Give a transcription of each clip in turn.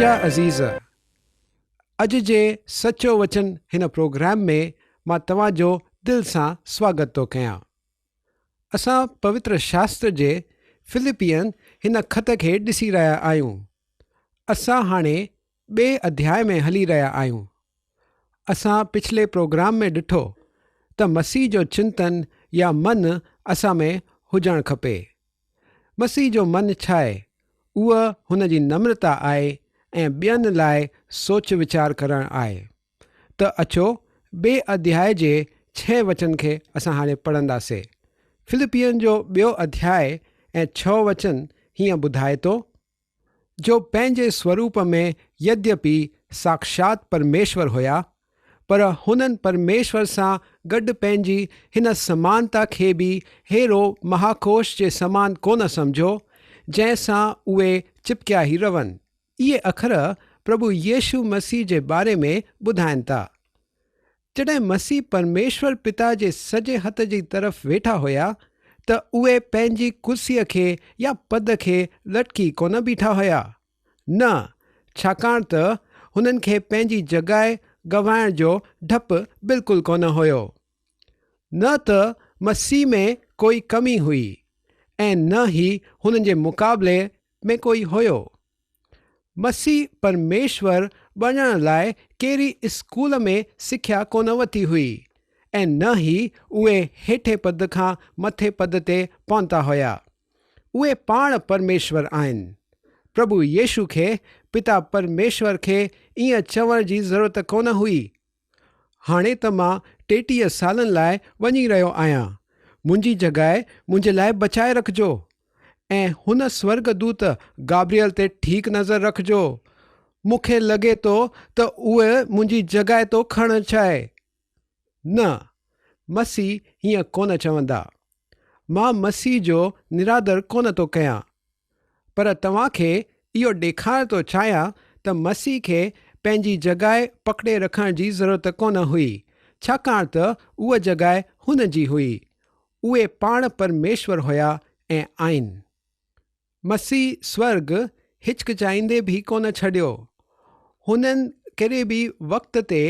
منهنجا عزيز، اڄ جي سچو وچن هن پروگرام ۾ مان توهان جو دل سان سواگت ٿو ڪيان. اسان پوتر شاستر جي فلپين هن خط کي ڏسي رهيا آهيون. اسان هاڻي ٻئي اڌياء ۾ هلي رهيا آهيون. اسان پڇلي پروگرام ۾ ڏٺو ته مسيح جو چنتن يا من اسان ۾ هجڻ کپي. مسيح جو من ڇاهي؟ اهو هن جي نمرتا آهي ۽ ٻين لاء سوچ ويچار ڪرڻ آهي. ته اچو ٻئي اڌياء جي ڇهين وچن کي اسان هاڻي پڙهنداسي. فلپين جو ٻيو اڌياء ۽ ڇهون وچن هيئن ٻڌائي ٿو، جو پنهنجي سوروپ ۾ يديپي ساڪشات پرميشور هيا، پر هنن پرميشور سان گڏ پنهنجي هن سمانتا کي به هيرو مهاڪوش جي سمان ڪونه سمجهيو، جنهن سان اهي چپڪيا ئي رهن. اهي اکر پرڀو يسوع مسيح جي باري ۾ ٻڌائن ٿا. جڏهن مسيح پرميشور پتا جي سڄي هٿ جي طرف ويٺا هيا ته اهي پنهنجي ڪرسيء کي يا پد کي لٽڪي ڪونه بيٺا هيا. نه، ڇاڪاڻ ته هنن کي پنهنجي جڳهه گنوائڻ جو ڊپ بلڪل ڪونه هيو. نه ته مسيح ۾ ڪوئي ڪمي هئي ۽ نه ئي هنن جي مقابلي ۾ ڪوئي هيو. مسيح پرميشور بڻجڻ لاء ڪهڙي اسڪول ۾ سکيا ڪونه وتي هئي ۽ نه ئي اهي هيٺين پد کان مٿي پد تي پهتا هيا. اهي پاڻ پرميشور آهن. پرڀو يسوع کي پتا پرميشور کي ائين چوڻ جي ضرورت ڪونه هئي هاڻي ته مان 33 سالن لاء وڃي رهيو آهيان، منهنجي جڳهه منهنجي لاء بچائي رکجو ۽ هن سورڳ دوت گابريل تي ٺيڪ نظر رکجو، مون کي لڳي ٿو ته اهو منهنجي جڳهه ٿو کڻڻ چاهي. نه، مسيح هيئن ڪونه چوندا. مان مسيح جو نرادر ڪونه ٿو ڪيان. پر توهان کي اهو ڏيکارڻ ٿو چاهيان ته مسيح کي پنهنجي جڳهه پڪڙي رکڻ جي ضرورت ڪونه هئي، ڇاڪاڻ ته اها جڳهه هن جي هئي. اهي پاڻ پرميشور هيا ۽ آهن. مسيح سورڳ هچڪچائيندي به ڪونه ڇڏيو. هنن ڪهڙي به وقت تي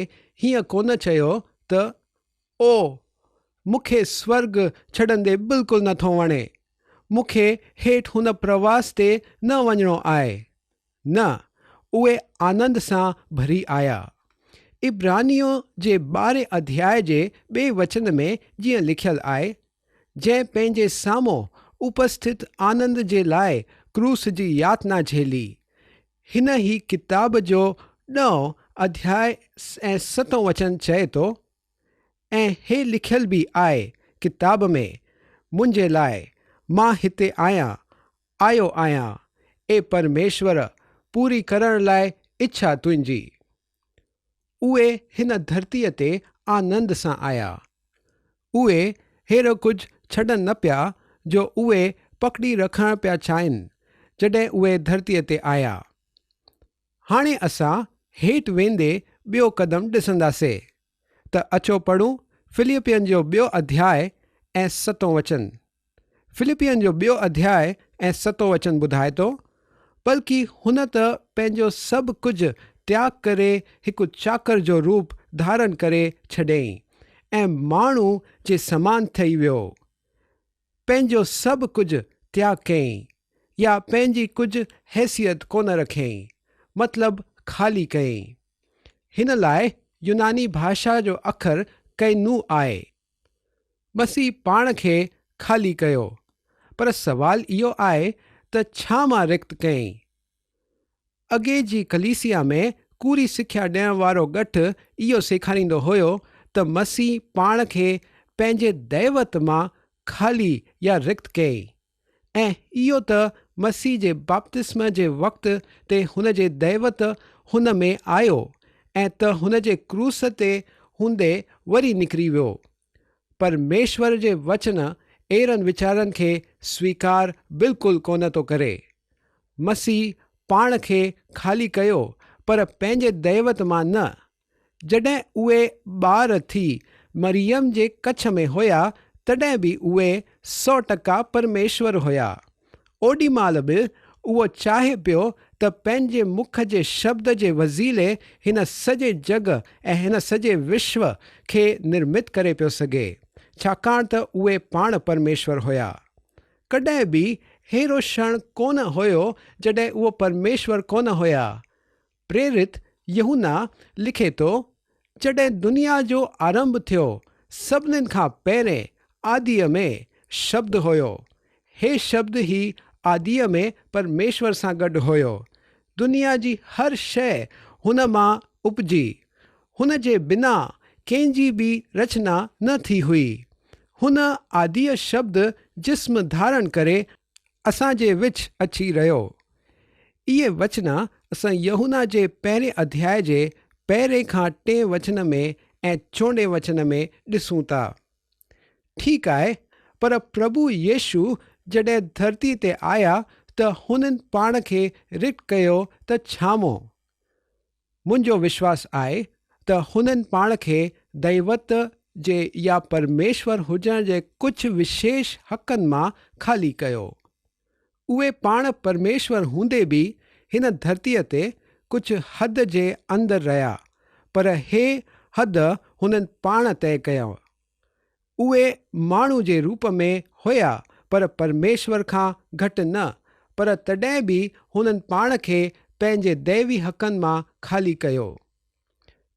هيئن ڪونه چيو ته او! مون کي سورڳ ڇڏندي بلڪل نه ٿو وڻي. مون کي هيٺ هن پرواس تي نه وڃڻو آهي. نه، اهي آنند سان ڀري آيا. عبرانيون جي ٻارهين اڌياء جي ٻئي وچن ۾ جيئن لکيل آهي، جنهن پنهنجي سامهون اپسٿت آنند جي لاء ڪروس جي ياتنا جهيلي. هن ئي ڪتاب جو ڏهون اڌياء ۽ ستون وچن چئي ٿو، ۽ هي لکيل به آهي ڪتاب ۾ منهنجي لاء، مان هتي آهيان، آيو آهيان، اي پرميشور، پوري ڪرڻ لاء اڇا تنهنجي. اهي هن ڌرتيء تي آنند سان آيا. اهي ههڙو ڪجهه ڇڏن نه پيا جو اهي پڪڙي رکڻ پيا چاهين جڏهن اهي ڌرتيء تي آيا. هاڻي اسان هيٺ ويندي ٻيو قدم ڏسنداسي ته اچو پڙهون فلپين جو ٻيو اڌياء ۽ ستون وچن. فلپين جو ٻيو اڌياء ۽ ستون وچن ٻڌائي ٿو، بلڪ هن ته پنهنجو سڀ ڪجهه تياڳ ڪري هڪ چاڪر جو روپ ڌارڻ ڪري ڇڏيائين ۽ ماڻهو جي سمان ٿي ويو. پنهنجو سڀ ڪجهه تياڳ ڪيائين يا پنهنجي ڪجهه حيثيت ڪونه رکيائين، مطلب خالي ڪيائين. هن لاء يوناني ڀاشا جو اکر ڪئنو آهي. مسيح پاڻ کي خالي ڪيو، پر سوال اهو آهي ته ڇا مان رڪت ڪيائين؟ اڳي جي ڪليسيا ۾ ڪوڙي سکيا ڏيڻ وارو ڳٺ اهو سيکاريندو هيو ته مسيح پاڻ کي پنهنجي ديوت مان خالي يا رڪت ڪيائين ۽ اهو ته مسيح جي بپتسمه جي وقت تي هن جي ديوت هن ۾ آيو ۽ ته هن جي ڪروس تي هوندي وري نڪري ويو. پرميشور جي وچن اهڙن ويچارن کي سويڪار بلڪل ڪونه ٿو ڪري. مسيح پاڻ کي خالي ڪيو پر پنهنجي ديوت مان نه. جڏهن اهي ٻار ٿي مريم جي ڪڇ ۾ هيا تڏهن به اهي 100% پرميشور هيا. اوڏي مهل به اهو چاهي پيو ته پنهنجي مک جي شبد جي وسيلي هن سڄي جڳ ۽ هن سڄي وشو کي نرمت ڪري پيو سگهي، ڇاڪاڻ ته اهي پاڻ پرميشور هيا. ڪڏهن به ههڙو ڪشڻ ڪونه هيو جڏهن اهو پرميشور ڪونه هيا. پريرت يوحنا لکي ٿو، جڏهن دنيا جو آرنڀ ٿيو، سڀنين کان پهرين آديء ۾ شبد هيو. هي شبد ئي آديء ۾ پرميشور سان گڏ هيو. دنيا جي هر شيء هن مان اپجي. هن جي بنا ڪنهن جي به رچنا نه ٿي هئي. هن آديء شبد جسم ڌارڻ ڪري اسان جي وچ اچي رهيو. اهي وچنا اسان يوحنا جي پهرين اڌياء جي پهرين کان ٽئين وچن ۾ ۽ چوڏهين وچن ۾ ڏسون ٿا. ٺيڪ آهي، پر پرڀو يسوع جڏهن ڌرتي تي آيا ته هنن پاڻ کي رڪت ڪيو ته ڇامو. منهنجو وشواس آهي ته هنن پاڻ کي دئيوت جي يا پرميشور هجڻ جي ڪجهه وشيش حقن مان خالي ڪيو. اهي پاڻ پرميشور هوندي به هن ڌرتيء تي ڪجهه حد جي اندر رهيا، پر هي حد هنن پاڻ طئي ڪيو. اهي ماڻهو جي روپ ۾ هيا پر پرميشور کان گهٽ نه، پر تڏهن به هنن پاڻ کي پنهنجي دئوي حقن مان خالي ڪيو.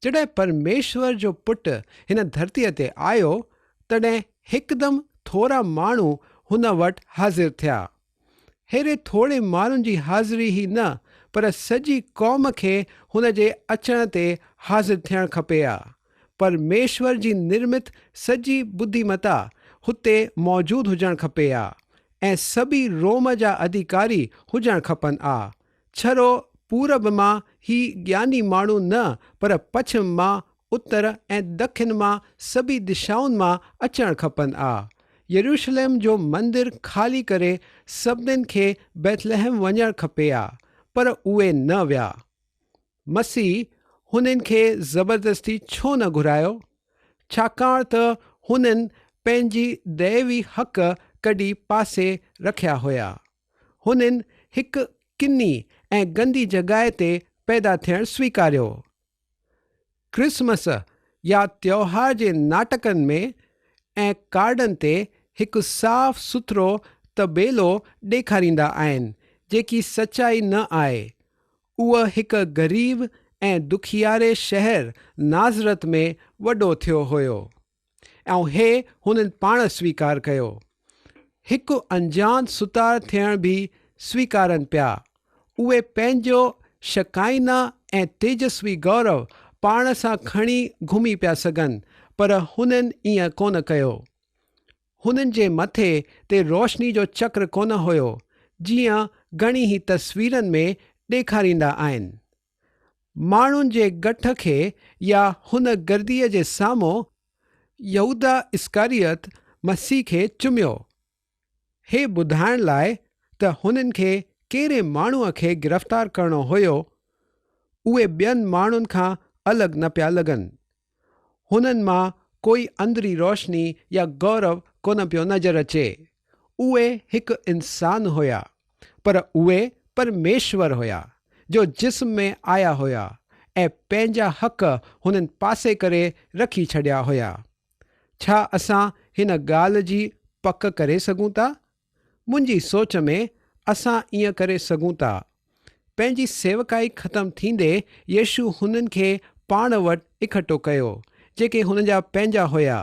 جڏهن پرميشور جو پٽ هن ڌرتيء تي آيو، تڏهن هڪدم ٿورا ماڻهو هن وٽ حاضر ٿيا. ههڙي ٿوري ماڻهن جي حاضري ئي نه پر سڄي قوم کي هن جي اچڻ تي حاضر ٿيڻ کپي ها. پرميشور جي نرمت سڄي ٻڌيمتا هتي موجود هجڻ کپي ها ۽ سڀئي روم جا اڌيڪاري هجڻ کپن ها. ڇڙو پورب مان هي گياني ماڻهو نه پر پڇم مان، اتر ۽ ڏکن مان سڀئي دشائن مان اچڻ کپن آ. يروشلم جو مندر خالي ڪري سڀنين کي بيٿلحم وڃڻ کپي آ، پر اهي نه ويا. مسيح هنن کي زبردستي ڇو نه گهرايو؟ ڇاڪاڻ ته هنن پنهنجي دئوي حق ڪڍي پاسي رکيا هيا. هنن هڪ ڪني ۽ گندي جڳهه تي پيدا ٿيڻ سويڪاريو. ڪرسمس يا تيوهار جي ناٽڪن ۾ ۽ ڪارڊن تي هڪ صاف سٿرو طبيلو ڏيکاريندا آهن جيڪي سچائي نه آهي. اهو هڪ غريب ۽ دکياري شهر ناصرت ۾ وڏو ٿيو هيو. ۽ هي هنن پاڻ سويڪار ڪيو. هڪ انجان ستار ٿيڻ به سويڪارن پيا. اهي پنهنجو شڪائنا ۽ تيجسوي گورو پاڻ سان کڻي گهمي پيا سگهن، پر هنن ائين ڪونه ڪيو. هنن جي مٿي تي روشني جو چڪر ڪونه هيو، جيئن گهڻي ئي تصويرن ۾ ڏيکاريندا آهن. ماڻهن جي ڳٺ کي يا هن گرديء جي سامهون يهوداه اسڪاريوت مسيح کي چميو، هي ٻڌائڻ لاء ته هنن کي ڪهڙي ماڻهوء کي گرفتار ڪرڻو هيو، اهي ٻين ماڻهن کان الڳ نه پيا لڳن. هنن مان ڪوئي اندري روشني يا گورو ڪونه پيو نظر اچي. اهي هڪ انسان هيا، پر اهي پرميشور هيا، جو جسم ۾ آيا هيا ۽ پنهنجا حق هنن پاسي ڪري رکي ڇڏيا هيا. ڇا اسان هن ڳالهه جي پڪ ڪري سگهون ٿا؟ منهنجي سوچ ۾ اسان ائين ڪري سگهون ٿا. پنهنجي سيوڪائي ختم ٿيندي يسوع هنن کي پاڻ وٽ اڪٺو ڪيو، جيڪي هن جا پنهنجا هيا.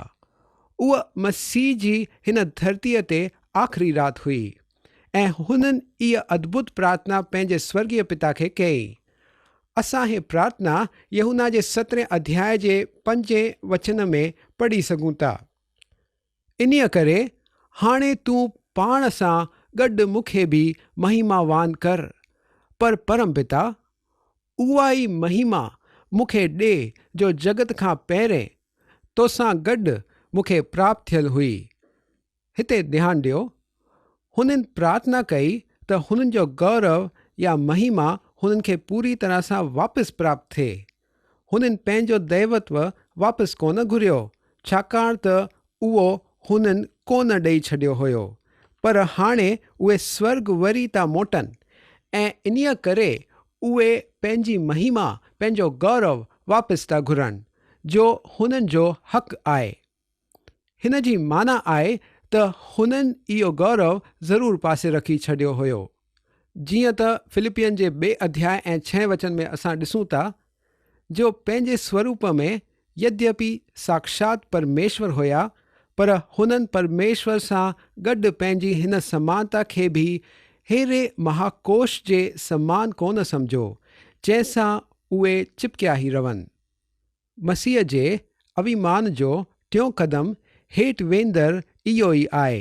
اها مسيح جي هن ڌرتيء تي آخري رات هئي ۽ هنن اها ادڀت پرارٿنا پنهنجي سورڳيه پتا کي ڪئي. اسان هي پرارٿنا يوحنا جي سترهين اڌياء جي پنجين وچن ۾ پڙهي سگهون ٿا. انهيء ڪري هاڻي تون پاڻ سان گڏ مون کي به مهيماوان ڪر. پر پرم پتا، اها ئي مهيما مون کي ڏي جو جڳت کان پهرين توسان گڏ مون کي پراپت ٿيل هئي. هتي ڌيان ڏيو، هنن پرارٿنا ڪئي ته هنن جو گورو يا مهيما هنن کي پوري طرح سان واپس پراپت ٿئي. هنن پنهنجو دئوتو واپس ڪونه گهريو، ڇاڪاڻ ته اهو هنن ڪونه ڏئي ڇڏيو هيو. پر هاڻي اهي سورڳ وري ٿا موٽن ۽ انهيء ڪري اهي پنهنجي مهما، پنهنجو گورو واپس ٿا گهرن، جو هنن جو حق آهي. هن جي معنيٰ آهي ته هنن اهو گورو ضرور پاسي رکي ڇڏيو هيو. جيئن ته فلپين جي ٻئي اڌياء ۽ ڇهين وچن ۾ اسان ڏسون ٿا، جو پنهنجي سوروپ ۾ يديپي ساڪشات پرميشور هيا، پر هنن پرميشور سان گڏ پنهنجي هن سمانتا کي به هيري مهاڪوش جي سمان ڪونه سمجهيو، جنهن سان اهي چپڪيا ئي رهن. مسيح جي اڀيمان جو ٽيون قدم هيٺ ويندڙ اهو ئي آهي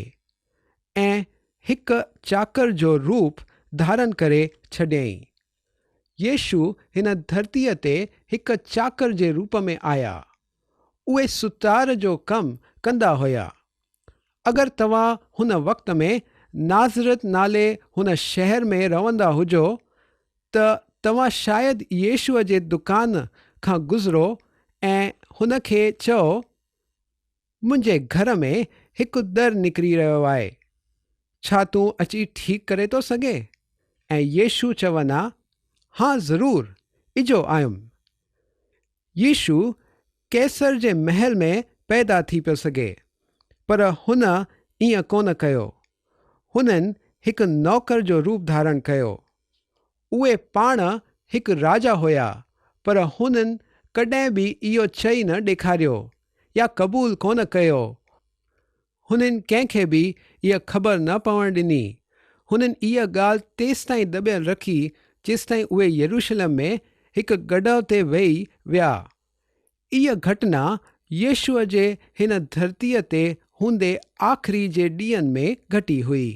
۽ هڪ چاڪر جو روپ ڌارڻ ڪري ڇڏيائين. يسوع هن ڌرتيء تي هڪ چاڪر جي روپ ۾ آيا. اهي ستار جو ڪم ڪندا هيا. اگر توهان هن وقت ۾ ناصرت نالي هن شهر ۾ رهندا هجو ته توهان شايد يسوع جي دڪان کان گذرو ۽ هن کي چئو، منهنجي گهر ۾ هڪ در نڪري رهيو آهي، ڇا تون اچي ٺيڪ ڪري ٿو سگهين؟ ۽ يسوع چون ها، ها ضرور، اجهو آيم. يسوع قيصر جي محل ۾ پيدا ٿي پيو سگهي، پر هن ائين ڪونه ڪيو. هنن هڪ نوڪر جو روپ ڌارڻ ڪيو. اهي پاڻ هڪ راجا هيا، پر هنن ڪڏهن به اهو چئي نه ڏيکاريو يا قبول ڪونه ڪيو. هنن ڪنهن کي به اها خبر نه پوڻ ڏني. هنن اها ڳالهه تيستائين دٻيل رکي جيستائين اهي يروشلم ۾ هڪ گڏهه تي ويهي ويا. اها گهٽنا يسوع جي هن ڌرتيء تي هوندي آخري جي ڏينهن ۾ گهٽي هئي.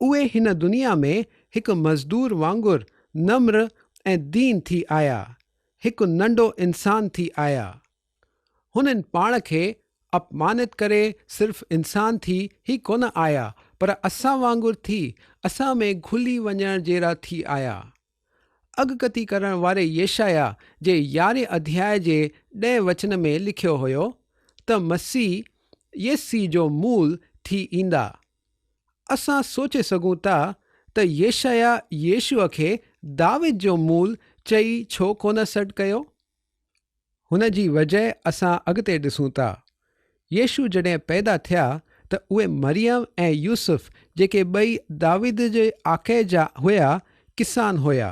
اهي هن دنيا ۾ هڪ مزدور وانگر نمر ۽ دين ٿي آيا، هڪ ننڍو انسان ٿي آيا. هنن پاڻ کي اپمانت ڪري صرف انسان ٿي ئي ڪونه آيا پر اسان وانگر ٿي اسان ۾ گهلي وڃڻ جهڙا ٿي آيا. اڳڪٿي ڪرڻ واري يشعيا جي يارهين اڌياء جي ڏهين وچن ۾ لکيو هيو ته مسيح يسي جو مول ٿي ايندا. اسان سوچي سگهون ٿا ته يشعيا يسوع کي داويد جو مول چئي ڇو ڪونه سڏ ڪيو؟ هن جي وجهه اسان اڳتي ڏسون ٿا. يسوع جڏهن پيدا ٿيا ته اهي مريم ۽ يوسف جيڪي ٻئي داويد جي آڪهه جا هيا، ڪسان هيا.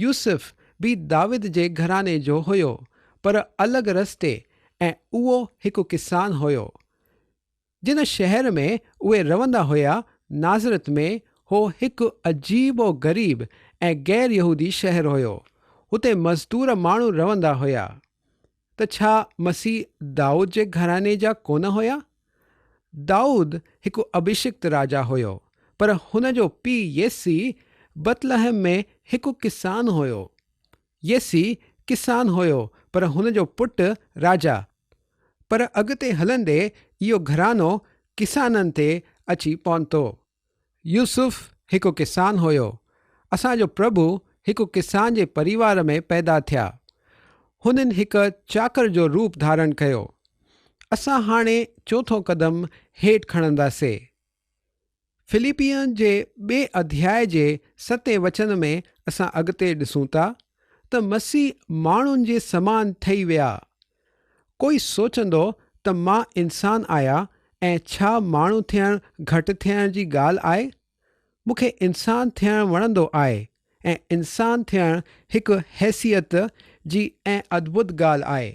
يوسف به داويد جي گهراڻي جو هيو پر الڳ رستي ۽ اهو هڪ ڪسان هيو. جنھن شهر ۾ اهي رهندا هيا، ناصرت ۾، هو هڪ عجيب و غريب ۽ غير يهودي شهر هيو. هتي مزدور ماڻهو رهندا هيا. ته ڇا مسيح دائود جي گهراڻي جا ڪونه هيا؟ دائود هڪ اڀشڪت راجا هيو، پر هن جو پيء يسي بتلحم ۾ هڪ ڪسان هيو. يسي ڪسان هيو، پر هن جو پٽ راجا. پر اڳتي هلندي اهو گهراڻو ڪسانن تي اچي پهتو. يوسف هڪ ڪسان هيو. اسان جو پرڀو هڪ ڪسان جي پريوار ۾ پيدا ٿيا. هنن هڪ چاڪر جو روپ ڌارڻ ڪيو. اسان هاڻي چوٿون قدم هيٺ کڻنداسي. فلپين جي ٻئي اڌياء جي ستين وچن ۾ اسان اڳتي ڏسون ٿا ته مسيح ماڻهن جي سمان ٺهي ويا. ڪوئي سوچندو ته مان انسان آهيان ۽ ڇا ماڻهو ٿيڻ گهٽ ٿيڻ جي ڳالهه آهي؟ مون کي انسان ٿيڻ وڻندو آهي ۽ انسان ٿيڻ هڪ حيثيت جي ۽ ادڀت ڳالهه آهي.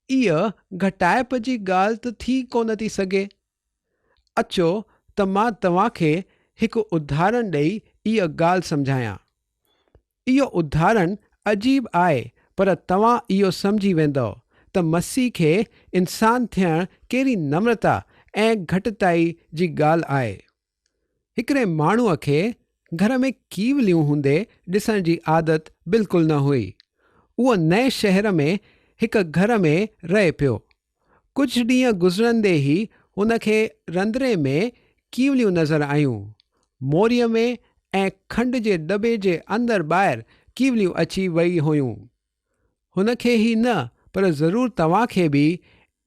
اها گهٽائپ جي ڳالهه ته ٿي ڪونه ٿي سگهي. اچو ته مان توهان کي هڪ اداهرڻ ڏئي اها ڳالهه سمجهايان. اهو اداهرڻ عجيب آهي پر توهان اهو سمجهي ويندؤ ته مسيح کي انسان ٿيڻ ڪهڙي نمرتا ۽ گهٽتائي جي ڳالهه آهي. هڪڙي ماڻهوء کي گهر ۾ ڪيوليون هوندي ڏسڻ جي عادت بلڪل نه هئي. اهو نئين شهر ۾ هڪ گهر ۾ رهي پيو. ڪجهه ڏينهن گذرندي ئي هن کي رنڌڻي ۾ ڪيوليون نظر آيون. موريء ۾ ۽ کنڊ جي دٻي جي اندر ٻاهر ڪيوليون اچي وئي هيون. هن کي ئي نه پر ضرور توهان کي به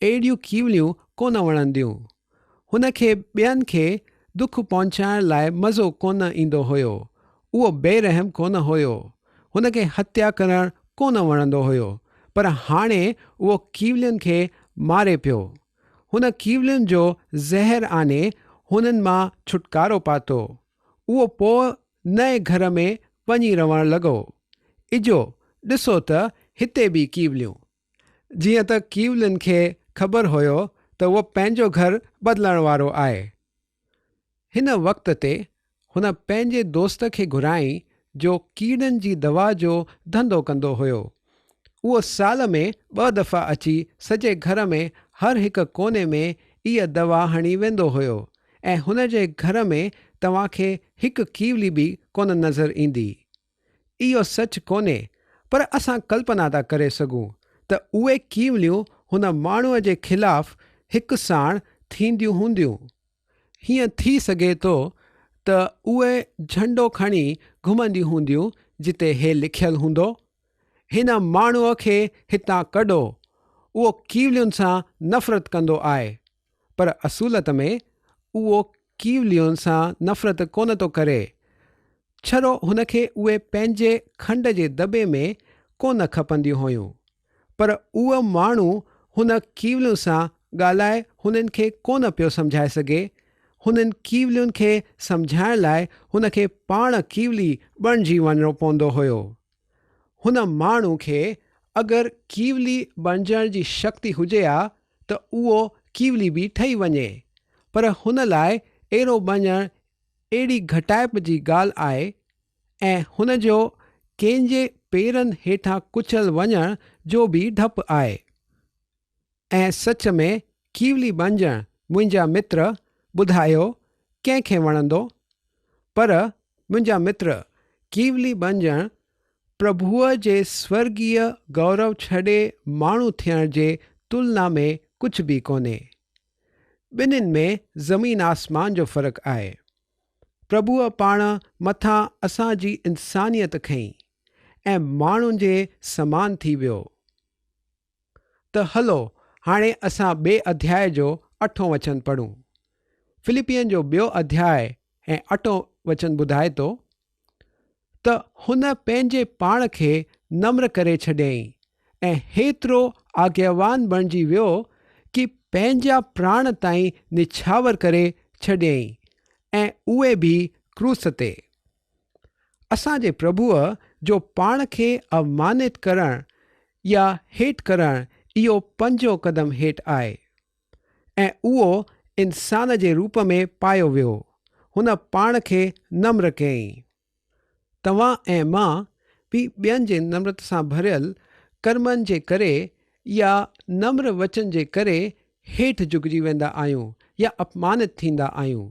اهڙيون ڪيوليون ڪونه وڻنديون. هن کي ٻين کي دک پهچائڻ لاء مزو ڪونه ايندو هيو. اهو بي رحم ڪونه هيو. هن کي هتيا ڪرڻ ڪونه وڻندو هيو، پر هاڻي اهو ڪيولين کي ماري پيو. هن ڪيولين جو زهر آني هنن مان ڇوٽڪارو پاتو. اهو پوء نئين گهر ۾ وڃي رهڻ لڳو. اجهو ڏسو ته هتي به ڪيوليون. جيئن ته ڪيولين کي خبر هيو ته اهو پنهنجو گهر بدلڻ وارو آهي. هن وقت تي هن پنهنجي دوست کي گهرائين جو ڪيڙن جي دوا جو ڌنڌو ڪندو هيو. اهو سال ۾ ٻه دفعا اچي سڄي گهر ۾ هر هڪ ڪوني ۾ اها دوا هڻي ويندو هيو ۽ هن جي گهر ۾ توهان کي هڪ ڪيولي به ڪونه نظر ايندي. اهو سچ ڪونهي پر اسان ڪلپنا ٿا ڪري سگهون ته اهي ڪيوليون هن ماڻهوء جي خلاف هڪ ساڻ ٿينديون هونديون. هيئن ٿي سگهي ٿو ته اهي جهنڊو کڻي گهمنديون هونديون جتي هي لکيل هوندو، هن ماڻهوء کي هتان ڪڍو، اهو ڪيولين سان نفرت ڪندو آهي. پر اصولت ۾ اهو ڪيولين سان نفرت ڪونه ٿو ڪري، ڇڙو هن کي اهي پنهنجي کنڊ جي دٻي ۾ ڪونه کپنديون هيون. پر اهو ماڻهو هن ڪيولين سان ڳالهائي هنن کي ڪونه پيو سمجهائي سگهي. هنن ڪيولين کي سمجهائڻ لاء هن کي پاڻ ڪيولي بڻجي وڃڻو پوندو هيو. هن ماڻهو کي اگر ڪيولي بڻجڻ جي شڪتي هجي ها ته اهو ڪيولي به ٺهي وڃي، پر هن لاء اهڙو بڻجڻ اهڙي گهٽائپ جي ڳالهه آهي ۽ هن جو ڪنهن جي پيرن هيٺان ڪچل وڃڻ جو به ڊپ آهي. ۽ سچ ۾ ڪيولي بڻجڻ منهنجا متر ٻڌايو ڪنهن کي وڻندو؟ پر منهنجا متر ڪيولي بڻجڻ پرڀوء جي سورڳيه گورو ڇڏي ماڻهو ٿيڻ جي تلنا ۾ ڪجهه به ڪونهي. ٻنهين ۾ زمين آسمان جو فرق آهي. پرڀوء پاڻ مٿان اسان جي انسانيت کنئي ۽ ماڻهن جي سمان ٿي ويو. ته هلو هاڻي اسان ٻئي اڌياء جو اٺون وچن پڙهون. فلپين جو ٻيو اڌياء ۽ اٺون وچن ٻڌائي ٿو ته هن پنهنجي پاڻ کي نمر ڪري ڇڏيائين ۽ هيترو آگياوان بڻجي ويو ڪي پنهنجا پراڻ تائين نڇاور ڪري ڇڏيائين ۽ اهي به ڪروس تي. اسان جي پرڀوء جو پاڻ کي اومانت ڪرڻ يا هيٺ ڪرڻ اهو پنجون قدم هيٺ آهي. ۽ اهو انسان جي روپ ۾ پايو ويو. هن پاڻ کي نمر ڪيائين. توهان ۽ مان به ٻين جي نمرت سان ڀريل ڪرمن جي ڪري يا نمر وچن جي ڪري هيٺ جهڪجي ويندا آهيون يا اپمانت ٿيندا آهيون.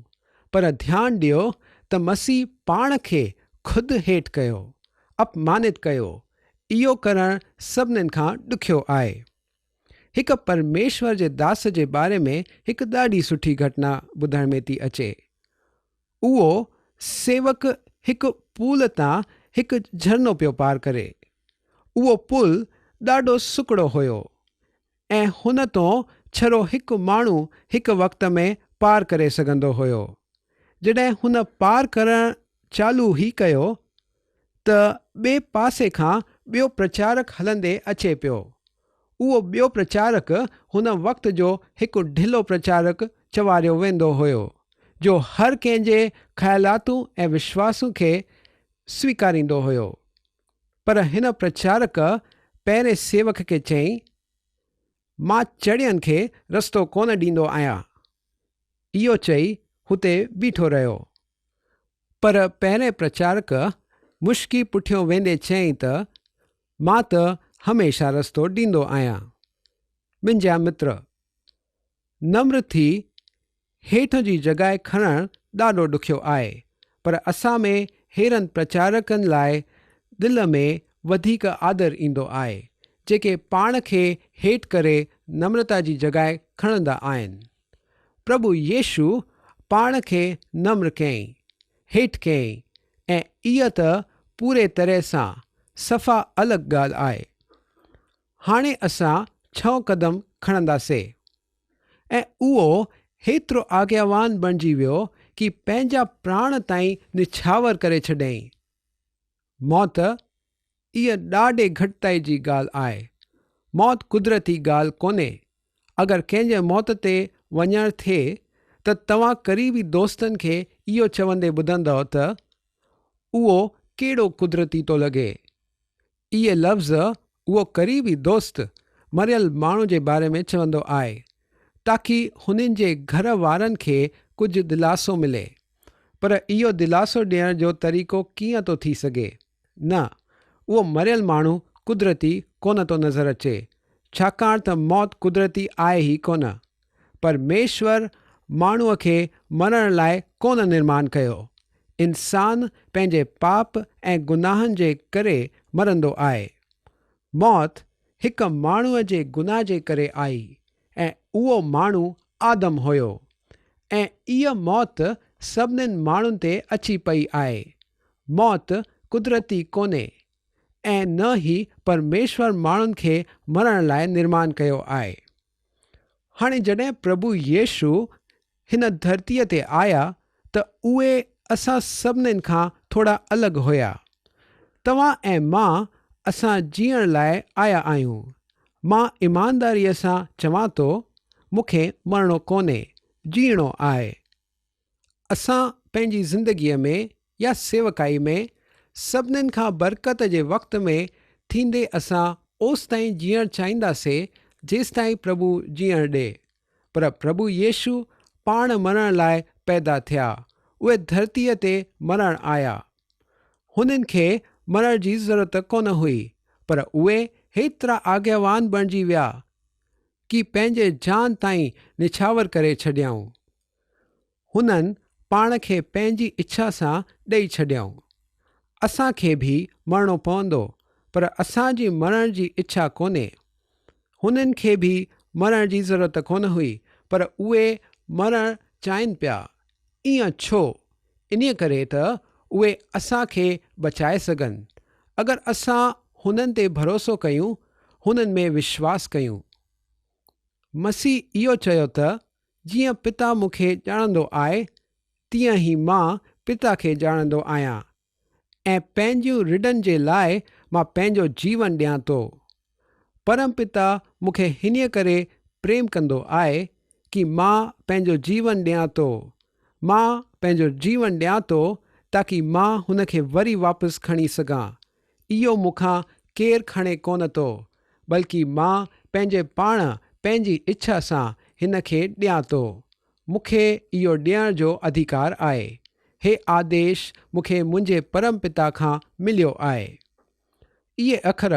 پر ڌيان ڏيو ته مسيح پاڻ کي خود هيٺ ڪيو، اپمانت ڪيو. اهو ڪرڻ سڀنين کان ڏکيو آهي. هڪ پرميشور جي داس جي باري ۾ هڪ ڏاڍي سٺي گهٽنا ٻڌڻ ۾ ٿي اچي. اهو سيوڪ هڪ پول تان هڪ جهرنو پيو پار ڪري. اهو پل ڏاڍو سڪڙو هيو ۽ هن تون ڇڙو هڪ ماڻهو هڪ وقت ۾ پار ڪري سگهندو هيو. جڏهن هن پار ڪرڻ چالو ئي ڪيو ته ٻئي پاسي کان ٻيو پرچارڪ هلندي اچي پيو. اهو ٻيو پرچارڪ هن وقت جو هڪ ڍلو پرچارڪ چواريو ويندو هيو، جو هر ڪنهن جي خيالاتون ۽ وشواسون کي سويڪاريندو هيو. پر هن پرچارڪ پهرين سيوڪ کي چيائين، مان چڙين کي رستو ڪونه ڏيندو آهيان. اهو چئي هتي بيٺو رهيو. پر پهرئين پرچارڪ مشڪي پٺيون ويندي چيائين ته، مان ته هميشه رستو ڏيندو آهيان. منهنجا متر! نمر ٿي هيٺ جي جڳهه کڻڻ ڏاڍو ڏکيو آهي، پر اسان ۾ ههڙن پرچارڪن لاء دل ۾ وڌيڪ آدر ايندو آهي، جيڪي پاڻ کي هيٺ ڪري نمرتا جي جڳهه کڻندا آهن. پرڀو يسوع پاڻ کي نمر ڪيائين، هيٺ ڪيائين ۽ اها ته پوري طرح سان صفا الڳ ڳالهه آهي. هاڻي اسان ڇهون قدم کڻنداسي. ۽ اهو هيترو آگياوان بڻجي ويو ڪي پنهنجا پراڻ تائين نڇاور ڪري ڇڏيائين. موت، اها ڏاڍي گهٽتائي جي ڳالهه آهي. موت قدرتي ڳالهه ڪونهي. اگر ڪنهن جي موت تي وڃڻ ٿئي ته توهان قريبي دوستن کي اهو چوندي ٻڌندؤ ته، اهو ڪهڙو قدرتي ٿو لڳي. اهي لفظ اهو قريبي دوست مريل ماڻهو جي باري ۾ چوندو آهي تاڪي هنن جي گهر وارن کي ڪجهه دلاسو ملي. پر اهو دلاسو ڏيڻ جو طريقو ڪيئن ٿو ٿي سگهي؟ نه، اهو مريل ماڻهو قدرتي ڪونه ٿو نظر اچي، ڇاڪاڻ ته موت قدرتي آهي ئي ڪونه. پرميشور ماڻهوء کي مرڻ لاء ڪونه نرمان ڪيو. انسان پنهنجي پاپ ۽ گناهن جي ڪري مرندو آهي. موت هڪ ماڻهوء جي گناهه جي ڪري آئي ۽ اهو ماڻهو آدم هيو ۽ اها موت سڀنين ماڻهن تي اچي پئي آهي. موت قدرتي ڪونهي ۽ نه ئي پرميشور ماڻهن کي مرڻ لاء نرمان ڪيو آهي. هاڻي جڏهن پرڀو يسوع هن ڌرتيء تي آيا ته اهي اسان سڀنين کان ٿورا الڳ هيا. توهان ۽ مان اسان جيئڻ لاء آيا آهيون. مان ايمانداريء سان چوان ٿو، مون کي مرڻو ڪونهي، جيئڻو آهي. اسان پنهنجي زندگيء ۾ يا سيوڪائي ۾ سڀنين کان برڪت جي وقت ۾ ٿيندي اسان اوستائين جيئڻ چاهينداسي جيستائين پرڀو جيئڻ ڏي. پر پرڀو يسوع پاڻ مرڻ لاء پيدا ٿيا، اهي ڌرتيء تي مرڻ آيا. هنن کي مرڻ جي ضرورت ڪونه هئي، پر اهي هيترا آگياوان بڻجي ويا ڪي پنهنجي جان تائين نڇاور ڪري ڇڏيائون. هنن پاڻ کي پنهنجي اڇا سان ڏئي ڇڏيائون. اسان کي به مرڻو پوندو، پر اسان جي مرڻ جي اڇا ڪونهي. هنن کي به مرڻ جي ضرورت ڪونه هئي، پر اهي مرڻ چاهين پيا. ائين ڇو؟ انهيء ڪري ته اهي اسان کي بچائي سگهن، اگر اسان هنن تي ڀروسو ڪيون، هنن ۾ وشواس ڪيون. مسيح اهو چيو ته، جيئن پتا مون کي ڄاڻندو آهي، تيئن ئي مان پتا کي ڄاڻندو آهيان، ۽ پنهنجيون رڍن جي لاء مان پنهنجو جيون ڏيان ٿو. پرم پتا مون کي هنيء ڪري پريم ڪندو آهي ڪي مان پنهنجو جيون ڏيان ٿو. مان پنهنجو جيون ڏيان ٿو تاڪي مان هن کي وري واپس کڻي سگهان. اهو مون کان ڪير کڻي ڪونه ٿو، بلڪه مان پنهنجي پاڻ پنهنجي اڇا سان هن کي ڏيان ٿو. مون کي اهو ڏيڻ جو اڌيڪار آهي. هي آديش مون کي منهنجي پرم پتا کان مليو آهي. اهي اکر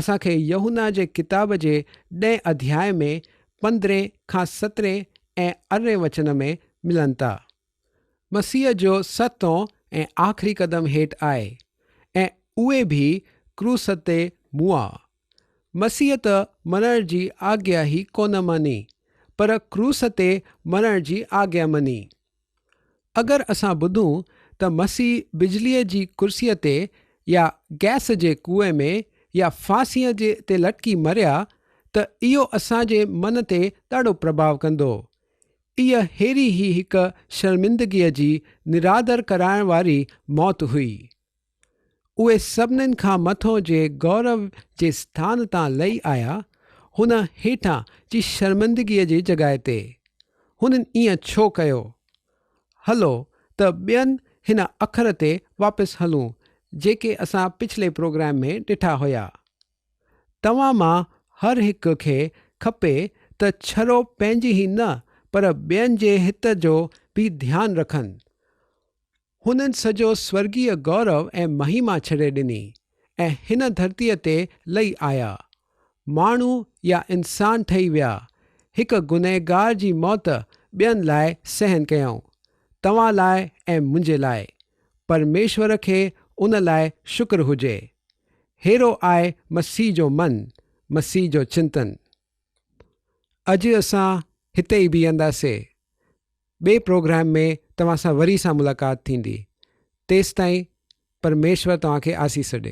اسان کي يوحنا جي ڪتاب جي ڏهين اڌياء ۾ پندرهين کان سترهين ۽ ارڙهين وچن ۾ ملن ٿا. مسيح جو ستون ۽ آخري قدم هيٺ آهي ۽ اهي به ڪروس تي مئا. مسيح ته مرڻ جي آگيا ئي ڪونه مڃي، پر ڪروس تي مرڻ جي آگيا مڃي. اگر اسان ٻڌون ته مسيح بجليء جي ڪرسيء تي يا گئس جي ڪوئي ۾ يا ڦاسيء جي تي لٽڪي مريا ته اهو اسان جي من تي ڏاڍو پرڀاء ڪندو. اها ههڙي ئي هڪ شرمندگيء جي نرادر ڪرائڻ واري موت هئي. اهي سڀنين کان مٿو جي گورو جي اسٿان تان لهي آيا، هن هيٺان جي شرمندگيء جي جڳهه تي. هنن ائين ڇو ڪيو؟ هلو ته ٻين هن اکر تي واپس هلون جيڪي اسان پڇلي پروگرام ۾ ڏٺا هيا. توهان مان هر هڪ کي کپي ته ڇڙو پنهنجي ئي نه پر ٻين جي هت جو به ڌيان رکن. هنن سڄو سورڳيه گورو ۽ مهيما ڇڏي ڏني ۽ هن ڌرتيء تي لهي آيا. ماڻهو يا انسان ٺهي ويا. هڪ گنهگار جي موت ٻين لاء سهن ڪيائون. توهان لاء ۽ منهنجي لاء. پرميشور کي ان لاء شڪر هجي. ههڙو آهي مسيح جو من، مسيح جو چنتن. اڄ اسان هتي ئي بيهنداسي. ٻئي پروگرام ۾ توهان سان وري سان ملاقات ٿيندي. تيستائين پرميشور توهان کي آسيس ڏي.